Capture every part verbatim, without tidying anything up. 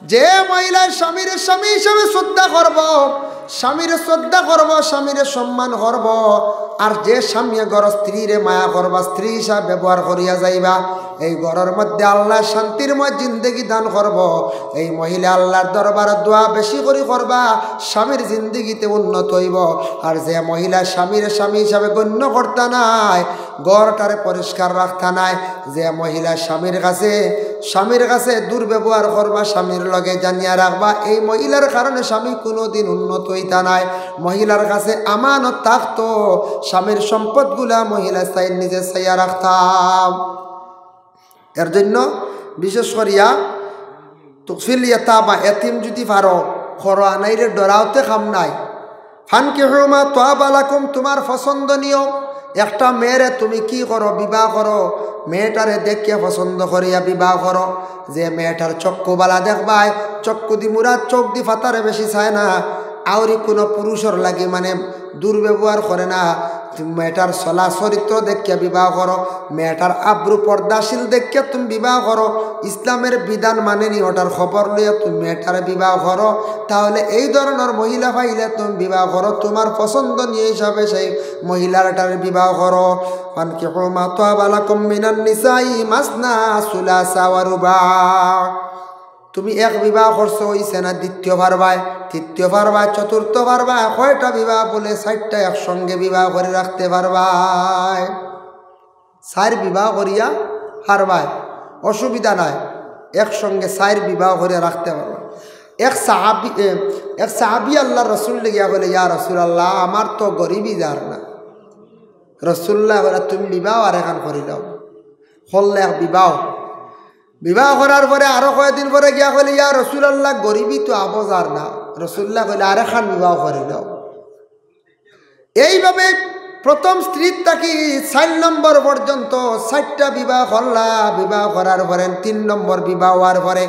যে মহিলায় স্বামীরে স্বামী হিসাবে শ্রদ্ধা করব, স্বামীরে শ্রদ্ধা করব, স্বামীরে সম্মান করব, আর যে স্বামীয়ে ঘরর স্ত্রীরে মায়া করবা, স্ত্রী হিসাবে ব্যবহার করিয়া যাইবা, এই ঘরর মধ্যে আল্লায় শান্তিময় জিন্দেগি দান করব। এই মহিলা আল্লার দরবারো দোয়া বেশি করি করবা, স্বামীর জিন্দেগিতে উন্নত অইব। আর যে মহিলা স্বামীরে স্বামী হিসাবে গণ্য করতা নায়, ঘরটারে পরিষ্কার রাখতা নায়, যে মহিলা স্বামীর কাছে, স্বামীর কাছে দুর্ব্যবহার করবা, স্বামীর লগে জানিয়া রাখবা, এই মহিলার কারণে স্বামী কুনুদিন উন্নত অইতা নায়। মহিলার কাছে আমানত থাকতো, স্বামীর সম্পদগুলা মহিলা চাইর নিজে চাইয়া রাখতা। এর জন্য বিশেষ করিয়া তুকফিল ইয়াতামা, এতিম যুদি পারো, করো, আনাইরে ডরাওতে কাম নাই। ফানকিহু মা তাবা লাকুম, তুমার পছন্দনীয় একটা মেয়েরে তুমি কি করো, বিবাহ করো, মেয়েটারে দেখিয়া পছন্দ করিয়া বিবাহ করো। যে মেয়েটার চক্ষু বালা দেখবায়, চক্ষুদি মুরাদ, চউখদি ফাতারে বেশি চায় না, আউরি কুনু পুরুষর লাগি মানে দুর্ব্যবহার করে না, মেয়েটার চলা চরিত্র দেখিয়া বিবাহ করো, মেয়েটার আব্রু পর্দাশীল দেখিয়া তুমি বিবাহ করো, ইসলামের বিধান মানেনি ওটার খবর লইয়া তুমি মেয়েটারে বিবাহ করো, তাহলে এই ধরনর মহিলা পাইলে তুমি বিবাহ করো, তুমার পছন্দনীয় হিসাবে সেই মহিলাটারে বিবাহ করো। ফানকিহু মা তাবা লাকুম মিনান নিসাই মাসনা সুলাসা ওয়া রুবা। তুমি এক বিবাহ করছো, অইছে না, দ্বিতীয় পারবায়, তৃতীয় পারবায়, চতুর্থ পারবায়, কয়টা বিবাহ? বলে চাইরটা একসঙ্গে বিবাহ করি রাখতে পারবায়। চাইর বিবাহ করিয়া পারবায়, অসুবিধা নাই, একসঙ্গে চাইর বিবাহ করিয়া রাখতে পারবায়। এক সাহাবী, এ, এক সাহাবী আল্লার রসুলরে গিয়া কইলে, "ইয়া রাসুলাল্লাহ, আমার তো গরিবি যার না।" রসুলুল্লায় কইলা, "তুমি বিবাহ আরেকখান করিলাও।" করলা এক বিবাহ। বিবাহ করার পরে আরো কয়দিন পরে গিয়া কইলে, "ইয়া রাসুলাল্লাহ, গরিবি তো আবো যার না।" রসুলুল্লায় কইলা, "আরেকখান বিবাহ করিলাও।" এইভাবে প্রথম স্ত্রীর থাকি চাইর নম্বর পর্যন্ত চাইরটা বিবাহ করলা। বিবাহ করার পরে তিন নম্বর বিবাহ অওয়ার পরে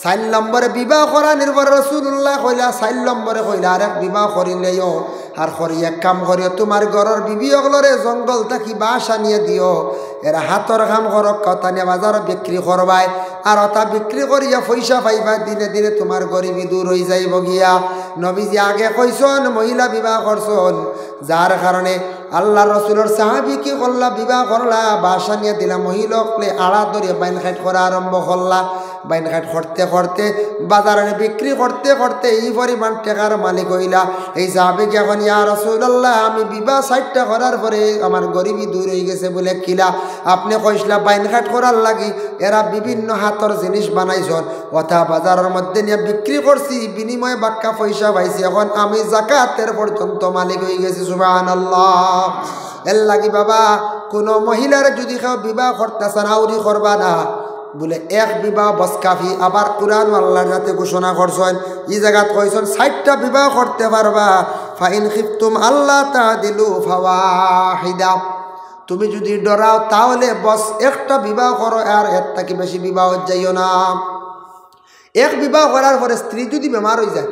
চাইর নম্বরে বিবাহ করানির পরে রসুলুল্লায় কইলা, চাইর নম্বরে কইলা, "আরেক বিবাহ করিলাইও।" আর করি এক কাম করিও, তুমার ঘরর বিবি অকলরে জঙ্গল থাকি বাঁশ আনিয়া দিও, এরা হাতর কাম করউক্কা, অতা নিয়া বাজারো বিক্রি করবায়, আর অতা বিক্রি করিয়া পয়সা পাইবায়, দিনে দিনে তুমার গরিবি দূর অইযাইবো গিয়া। নবীজি আগে কইছইন, মহিলা বিবাহ করছইন, যার কারণে আল্লার রসুলর সাহাবী কি করলা, বিবাহ করলা, বাঁশ আনিয়া দিলা, মহিলা অকলে আড়া ধরিয়া বাইন কাইট করা আরম্ভ করলা। বাইন কাইট করতে করতে, বাজারে বিক্রি করতে করতে ই পরিমাণ টেকার মালিক অইলা। এই সাহাবী গিয়া কইন, "ইয়া রাসুলাল্লাহ, আমি বিবাহ চাইরটা করার পরে আমার গরিবি দূর অইগেছে।" বলে, "কিলা?" "আপনে কইছলা বাইন কাইট করার লাগি, এরা বিভিন্ন হাতর জিনিস বানাইছইন, অতা বাজারর মধ্যে নিয়া বিক্রি করছি, বিনিময়ে বাক্কা পয়সা পাইছি, অখন আমি জাকাতর পর্যন্ত মালিক অইগেছি।" সুবহানাল্লাহ। এর লাগি বাবা, কুনু মহিলারে যুদি কেউ বিবাহ করতা চান, আউরি করবা না। বলে, এক বিবাহ বস কাফি। আবার কুরআনো আল্লার যাতে ঘোষণা করছইন, ই জাগাত কইছইন, "চাইরটা বিবাহ করতে পারবা।" "ফাইন খিফতুম আল্লা তা'দিলু ফাওয়াহিদা।" তুমি যুদি ডরাও, তাহলে বস একটা বিবাহ করো, আর এর থাকি বেশি বিবাহত যাইও না। এক বিবাহ করার পরে স্ত্রী যুদি বেমার অইযায়,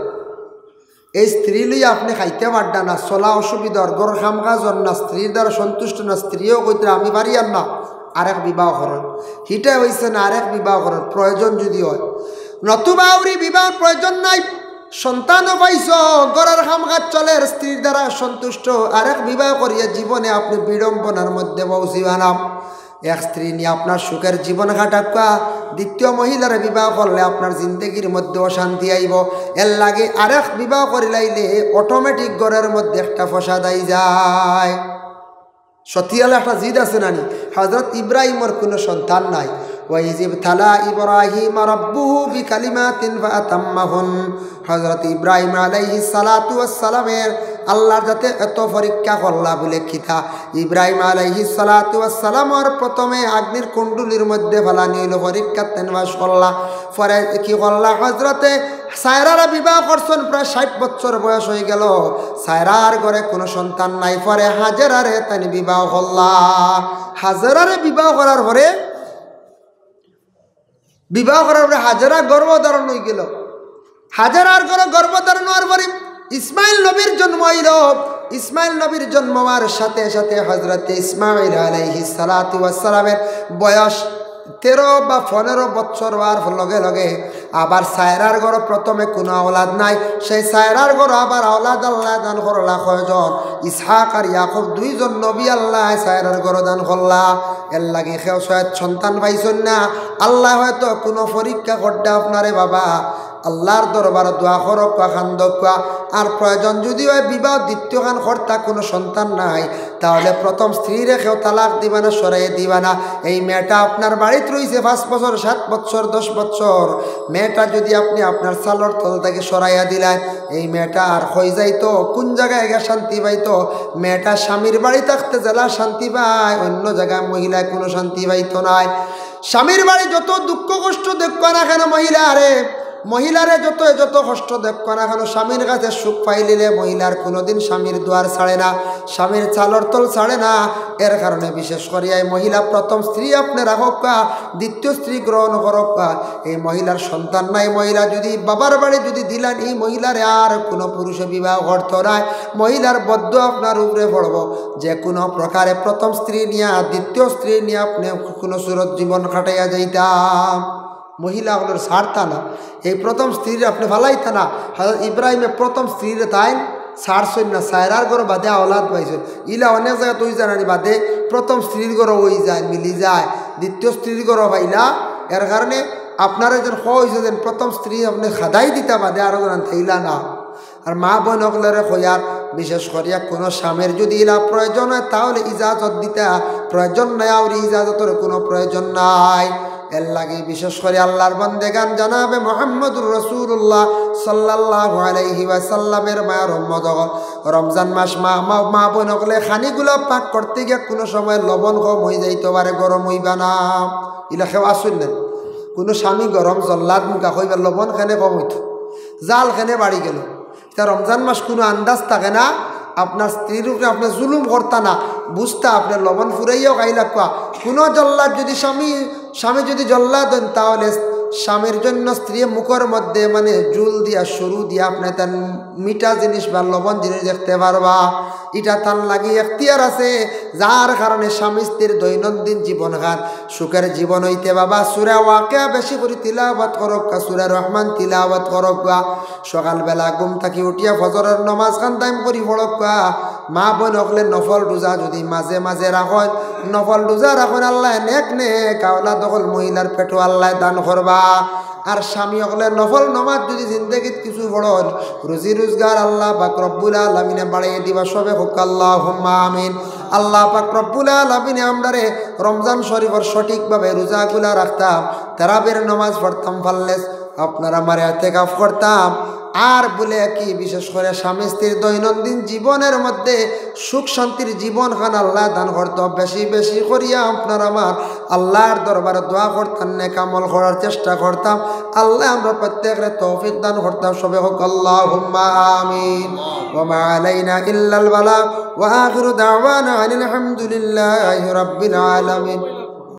এই স্ত্রী লইয়া আপনে খাইতে পাররা না, চলা অসুবিধা অর, ঘরর কাম কাজ অর না, স্ত্রীর দ্বারা সন্তুষ্ট না, স্ত্রীও কইতরা, "আমি পারিয়ার না, আরেক বিবাহ করইন।" হিটা অইছে না, আরেক বিবাহ করইন, প্রয়োজন যুদি অয়। নতুবা আউরি বিবাহর প্রয়োজন নাই, সন্তানও পাইছো, ঘরর কাম কাজ চলের, স্ত্রীর দ্বারা সন্তুষ্ট, আরেক বিবাহ করিয়া জীবনে আপনে বিড়ম্বনার মধ্যে পৌঁছিবা না। এক স্ত্রী নিয়া আপনার সুখের জীবন কাটাউক্কা, দ্বিতীয় মহিলারে বিবাহ করলে আপনার জিন্দেগির মধ্যে অশান্তি আইবো। এর লাগি আরেক বিবাহ করিলাইলে automatic ঘরর মধ্যে একটা ফসাদ আইযায়। সতিয়ালে একটা জিদ আছে নানি, হযরত ইব্রাহিমর কুনু সন্তান নাই। "ওয়া ইযিবতালা ইব্রাহিমা রাব্বুহু বিকালিমাতিন ফাআতাম্মাহুন।" হযরত ইব্রাহিম আলাইহিস সালাতু ওয়াস সালামরে আল্লার যাতে এত পরীক্ষা করলা বলে কিতা? ইব্রাহিম আলাইহিস সালাতু ওয়াস সালামরে প্রথমে আগ্নির কুণ্ডুলির মধ্যে ফালানি অইলো, পরীক্ষাত তাইন পাশ করলা। পরে কি করলা? হযরতে সারারে বিবাহ করছইন, প্রায় ষাইট বছর বয়স অইগেলো। সারার ঘরে কুনু সন্তান নাই, পরে হাজেরারে তাইন বিবাহ করলা। হাজেরারে বিবাহ করার পরে বিবাহ করার পরে হাজেরা গর্ভধারণ অইগেলো। হাজেরার ঘরে গর্ভধারণ অওয়ার পরে ইসমাইল নবীর জন্ম অইলো। ইসমাইল নবীর জন্ম অওয়ার সাথে সাথে হযরতে ইসমাইল আলাইহিস সালাতু ওয়াস সালামর বয়স তেরো বা পনেরো বছর অওয়ার লগে লগে আবার সায়রার ঘরো প্রথমে কুনু আওলাদ নাই, সেই সায়রার ঘরো আবার আওলাদ আল্লায় দান করলা কয়জন? ইসহাক আর ইয়াকুব, দুইজন নবী আল্লায় সায়রার ঘরো দান করলা। এরলাগি কেউ সয়ত সন্তান পাইছইন না, আল্লায় হয়তো কুনু পরীক্ষা কররা আপনারে বাবা। আল্লার দরবারো দোয়া করউক্কা, কান্দউক্কা, আর প্রয়োজন যুদি অয় বিবাহ দ্বিতীয়খান করতা, কুনু সন্তান নাই, তাহলে প্রথম স্ত্রীরে কেউ তালাক দিবা না, সরাইয়া দিবা না। এই মেয়েটা আপনার বাড়িত রইছে পাঁচ বছর, সাত বছর, দশ বছর, মেয়েটা যুদি আপনে আপনার চালর তল থাকি সরাইয়া দিলাইন, এই মেয়েটা আর কই যাইতো, কুন জাগায় গিয়া শান্তি পাইতো? মেয়েটা স্বামীর বাড়ি থাকতে যেলা শান্তি পায়, অইন্য জাগায় মহিলায় কুনু শান্তি পাইতো নায়। স্বামীর বাড়ি যত দুঃখ কষ্ট দেউক্কা না কেন মহিলারে, মহিলারে যত, যত কষ্ট দেউক্কা না কেন, স্বামীর কাছে সুখ পাইলিলে মহিলার কুনুদিন স্বামীর দুয়ার ছাড়ে না, স্বামীর চালর তল ছাড়ে না। এর কারণে বিশেষ করিয়া এই মহিলা প্রথম স্ত্রী আপনে রাখউক্কা, দ্বিতীয় স্ত্রী গ্রহণ করউক্কা। এই মহিলার সন্তান নাই, মহিলা যুদি বাবার বাড়ি যুদি দিলাইন, এই মহিলারে আর কুনু পুরুষে বিবাহ করতো নায়। মহিলার বদ্দোয়া আপনার উপরে পড়বো। যে কুনু প্রকারে প্রথম স্ত্রী নিয়া দ্বিতীয় স্ত্রী নিয়া আপনে কুনু সুরত জীবন কাটাইয়া যাইতা। মহিলা অকলরে ছাড়তা না, এই প্রথম স্ত্রীরে আপনে ফালাইতা না। হযরত ইব্রাহিমে প্রথম স্ত্রীরে তাইন ছাড়ছইন না, সায়রার ঘরো বাদে আওলাদ পাইছইন। ইলা অনেক জাগাত অই যায় না নি, বাদে প্রথম স্ত্রীর ঘরো অই যায়, মিলি যায়, দ্বিতীয় স্ত্রীর ঘরো পাইলা। এর কারণে আপনারে যেন কওয়া অইছে যেন প্রথম স্ত্রী আপনে খেদাই দিতা, বাদে আরো জন আনতা, ইলা না। আর মা বইন অকলরে কইয়ার, বিশেষ করিয়া কুনু স্বামীর যুদি ইলা প্রয়োজন অয়, তাহলে ইজাজত দিতা, প্রয়োজন নাই, আর ইজাজতর কুনু প্রয়োজন নাই। এরলাগি বিশেষ করি আল্লার বন্দেগান জনাবে মুহাম্মদুর রাসূলুল্লাহ সাল্লাল্লাহু আলাইহি ওয়াসাল্লামের মায়ার উম্মত অকল, রমজান মাস মা, মা, মা বইন অকলে খানিগুলা পাক করতে গিয়া কুনু সময় লবণ কম অই যাইতো পারে, গরম অইবা না। ইলা কেউ আছইন না? কুনু স্বামী গরম জল্লাদ মুখা কইবা, লবণ কেনে কম অইতো, জাল কেনে বাড়ি গেলো। ইতা রমজান মাস কুনু আন্দাজ থাকে না, আপনার স্ত্রীর উপরে আপনে জুলুম করতা না, বুঝতা, আপনে লবণ ফুরাইয়াও খাইলাউক্কা। কুনু জল্লাদ যুদি স্বামী, স্বামী যুদি জল্লাদ অইন, তাহলে স্বামীর জন্য স্ত্রী মুখর মধ্যে মানে জুল দিয়া, সরু দিয়া আপনে তান মিঠা জিনিস বা লবণ জিনিস দেখতে পারবা। ইটা তান লাগি এখতিয়ার আছে, যার কারণে স্বামী স্ত্রীর দৈনন্দিন জীবনখান সুখের জীবন অইতে বাবা সূরা ওয়াকিয়া বেশি করি তিলাওয়াত করউক্কা, সূরা রহমান তিলাওয়াত করউক্কা। সকালবেলা ঘুম থাকি উঠিয়া ফজরর নমাজখান দাইম করি পড়উক্কা। মা বইন অকলে নফল রোজা যুদি মাঝে মাঝে রাখইন, নফল রোজা রাখইন, আল্লায় নেক নেক আওলাদ অকল মহিলার পেটো আল্লায় দান করবা। আর স্বামী অকলে নফল নমাজ যুদি জিন্দেগিত কিছু পড়ইন, রুজি রোজগার আল্লাহ পাক রব্বুল আলামিনে বাড়াইয়া দিবা। সবে কউক্কা আল্লাহুম্মা আমিন। আল্লাহ পাক রব্বুল আলামিনে আমরারে রমজান শরীফর সঠিকভাবে রোজাগুলা রাখতাম, তারাবির নমাজ পড়তাম, পারলে আপনার আমারে এতেকাফ করতাম। আর বুলে কি, বিশেষ করি স্বামী স্ত্রীর দৈনন্দিন জীবনের মধ্যে সুখ শান্তির জীবনখান আল্লায় দান করতো। বেশি বেশি করিয়া আপনার আমার আল্লার দরবারে দোয়া করতাম, নেক আমল করার চেষ্টা করতাম। আল্লায় আমরা প্রত্যেকরে তৌফিক দান করতা। সবে কউক্কা আল্লাহুম্মা আমিন। ওয়া মা আলাইনা ইল্লাল বালাগ। ওয়া আখিরু দাওয়ানা আনিল হামদুলিল্লাহি রাব্বিল আলামিন।